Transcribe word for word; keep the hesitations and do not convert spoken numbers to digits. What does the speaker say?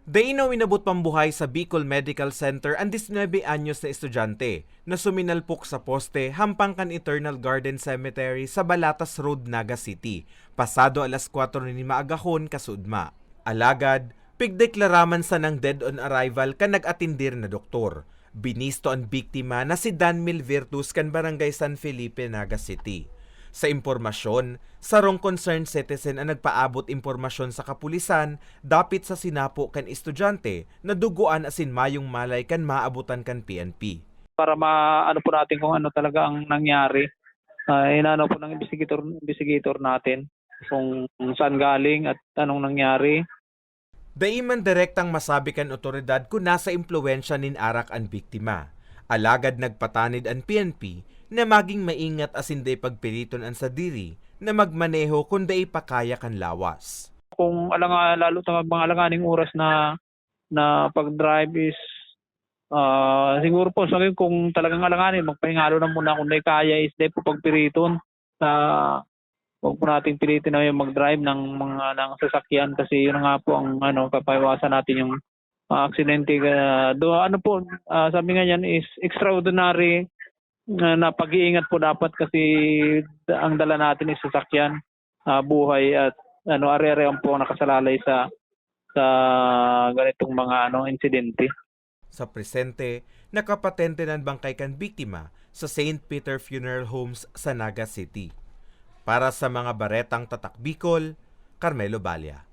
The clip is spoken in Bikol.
Dai na inabot pang buhay sa Bicol Medical Center an disinuybe anyos na estudyante na suminalpok sa poste hampang kan Eternal Garden Cemetery sa Balatas Road, Naga City, pasado alas kwatro nin maagahon kasuodma. Alagad, pigdeklara man sanang dead on arrival kan nag-atendir na doktor. Binisto an biktima na si Dan Mil Virtus kan Barangay San Felipe, Naga City. Sa impormasyon, sarong concerned citizen an nagpaabot impormasyon sa kapulisan dapit sa sinapo kan estudyante na dugoan asin mayong malay kan maabotan kan P N P. Para maano po natin kung ano talaga ang nangyari. Ah, inaano po ng investigator, investigator natin kung saan galing at anong nangyari. Dai man direktang masabi kan otoridad kun nasa impluwensya nin arak an biktima. Alagad nagpatanid an P N P na maging maingat asin dai pagpiriton an sadiri na magmaneho kun dai pa kaya kan lawas. Kung alanga-, lalo sa mga alanganing oras na, na pag-drive is, ah, siguro po, sabi ko, kung talagang alanganin, magpahingalo na muna. Kung dai kaya is dai po pagpiriton. Sa, wag po nating pilitin na yung mag-drive ng mga, ng sasakyan kasi yun na nga po ang, ano, papaiwasan natin yung, ah, aksidente. Kaya, do, ano po, ah, sabi nga niyan is extraordinary na, na pag-iingat po dapat kasi ang dala natin is sasakyan, ah, buhay at, ano, ari-ari ang po nakasalalay sa, sa ganitong mga, ano, insidente. Sa presente, nakapatente na an bangkay kan biktima sa Saint Peter Funeral Homes sa Naga City. Para sa mga Baretang Tatak Bicol, Carmelo Balla.